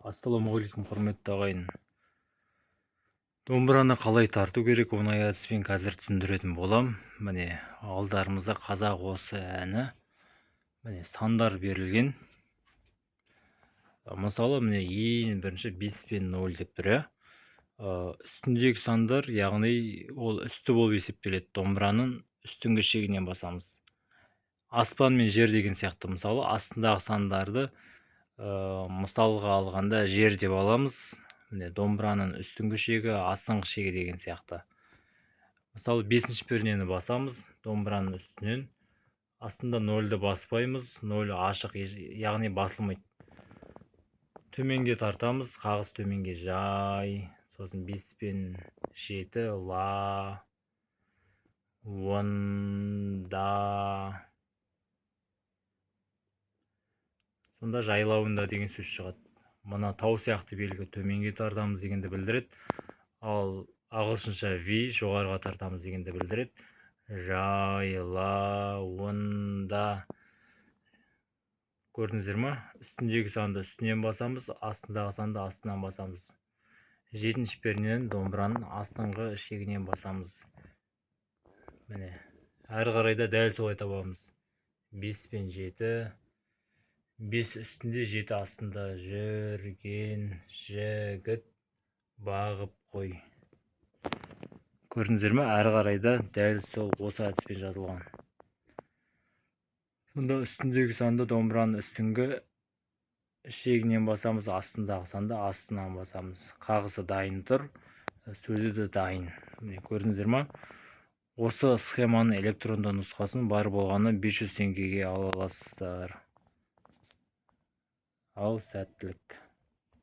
Ассалаумағалейкум, құрметті ағайын! Домбыраны қалай тарту керек, оңай әдіспен қазір түсіндіретін болам. Міне, алдарымызда «Қазақ осы» әні. Міне, сандар берілген. Мысалы, міне, ең бірінші 5 пен 0 деп тұр, иә. Үстіндегі сандар, яғни ол үсті болып есептеледі. Домбыраның үстіңгі шегінен басамыз. Аспан мен жер деген сияқты. Мысалы, астындағы сандарды мысалға алғанда, жер деп аламыз. Міне, домбыраның үстіңгі шегі, астыңғы шегі деген сияқты. Мысалы, бесінші пернені басамыз домбыраның үстінен. Астында нөлді баспаймыз, нөл ашық, яғни басылмайды. Төменге тартамыз, қағыс төменге, жай. Сосын бес пен жеті, ла, онда. Сонда «жайлауында» деген сөз шығады. Мына тау сияқты белгі төменге тартамыз дегенді білдіреді, ал ағылшынша V жоғарыға тартамыз дегенді білдіреді. Жайлауында. Көрдіңіздер ма? Үстіндегі санды үстінен басамыз, астындағы санды астынан басамыз. Жетінші пернені домбыраның астыңғы шегінен басамыз. Міне, әрі қарай да дәл солай табамыз. Бес пен жеті: бес үстінде, жеті астында. Жүрген жігіт бағып қой. Көрдіңіздер ме? Әрі қарай да дәл сол осы әдіспен жазылған. Сонда үстіндегі санды домбыраның үстіңгі шегінен басамыз, астындағы санды астынан басамыз. Қағысы дайын тұр, сөзі де дайын. Міне, көрдіңіздер ма? Осы схеманың электронды нұсқасын бар болғаны 500 теңгеге ала аласыздар. Ал, сәттілік!